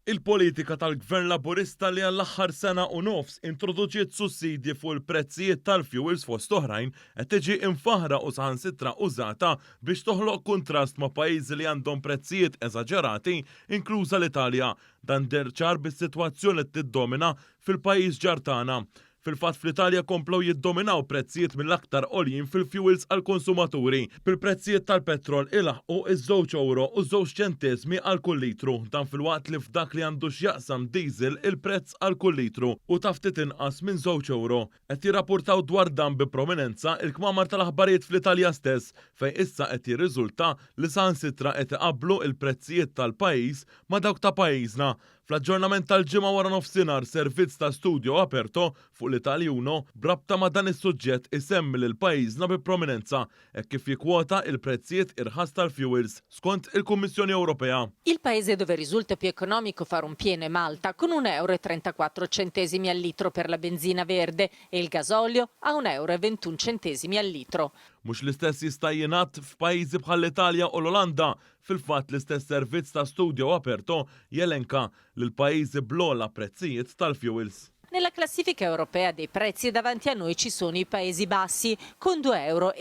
Il-politika tal-Gvern Laburista li għall-aħħar sena u nofs introduċiet sussidji fuq il-prezzijiet tal-fuels fost oħrajn qed tiġi imfaħħra u saħansitra użata biex toħloq kuntrast ma' pajjiżi li għandhom prezzijiet eżaġerati inkluża l-Italja. Dan deher ċar bis-sitwazzjoni li tiddomina fil-pajjiż ġar tagħna. Fil-fatt fl-Italja komplew jiddominaw prezzijiet mill-aktar għoljin fil-fuels għall-konsumaturi, bil-prezzijiet tal-petrol ilaħħqu ż-żewġ ewro u żewġ ċenteżmi għal kull litru, dan filwaqt li f'dak li għandu x'jaqsam diesel il-prezz għal kull litru hu ta' ftit inqas minn żewġ ewro. Qed jirrapurtaw dwar dan bi prominenza il-kmamar tal-aħbarijiet fl-Italja stess, fejn issa qed jirriżulta li saħansitra qed iqabblu l-prezzijiet tal-pajjiż ma' dawk ta' pajjiżna. Fl-aġġornament tal-Ġimgħa waranofsinhar, servizz ta' Studio Aperto fuq l-Italy Uno b'rabta ma' dan is-suġġett isemmi lil pajjiżna bi prominenza hekk kif jikkwota il-prezzijiet irħas tal-fuels skont il-Kummissjoni Ewropea. Il paese dove risulta più economico fare un pieno è Malta, con 1,34 euro al litro per la benzina verde e il gasolio a 1,21 euro al litro. Mhux l-istess jista' jingħad f'pajjiżi bħall-Italja u l-Olanda Fil-fatt, l-istess servizz ta' Studio Aperto jelenka lill-pajjiżi bl-ogħla prezzijiet tal-fuels. Nella classifica europea dei prezzi davanti a noi ci sono i Paesi Bassi con 2,80 euro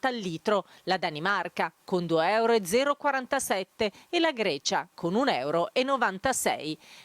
al litro, la Danimarca con 2,047 euro e la Grecia con 1,96 euro.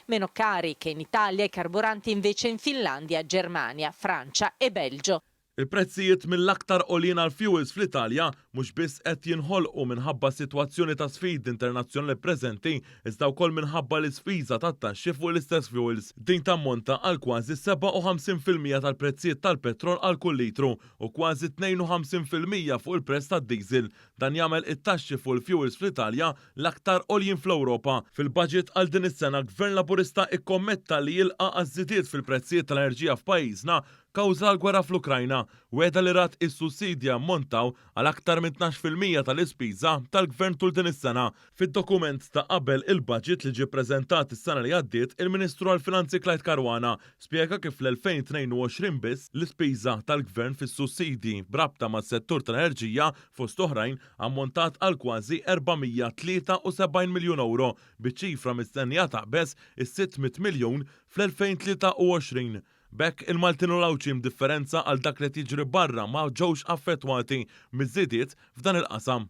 Meno cari che in Italia i carburanti invece in Finlandia, Germania, Francia e Belgio. Il-prezzijiet mill-aktar għoljin għall-fjuwils fl-Italja mhux biss qed jinħolqu minħabba s-sitwazzjoni ta' sfidi internazzjonali preżenti iżda wkoll minħabba l-ispiża tat-taxxi fuq l-istess fjuwils. Din tammonta għal kważi 57% tal-prezzijiet tal-petrol għal kull litru u kważi 52% fuq il-prezz tad-diesel. Dan jagħmel it-taxxi fuq il-fjuwils fl-Italja l-aktar għoljin fl-Ewropa. Fil-budget għal din is-sena Gvern Laburista ikkommetta li jilqa' għaż-żidiet fil-prezzijiet tal-enerġija f'pajjiżna Kawża l-gwerra fl-Ukrajna, wegħda li rat is-sussidji jammontaw għal aktar minn 12% tal-ispiża tal-Gvern tul din is-sena. Fid-dokument ta' qabel il-budget li ġie ppreżentat is-sena li għaddiet, il-Ministru għall-Finanzi Clyde Caruana spjega kif fl-2022 biss, l-ispiża tal-Gvern fis-sussidji b'rabta mas-settur tal-enerġija, fost oħrajn, ammontat għal kważi 473 miljun ewro, biċ-ċifra mistennija taqbeż is-600 miljun fl-2023. B'hekk, il-Maltin u l-Għawdxin b'differenza għal dak li qed jiġri barra ma ġewx affettwati miż-żidiet f'dan il-qasam.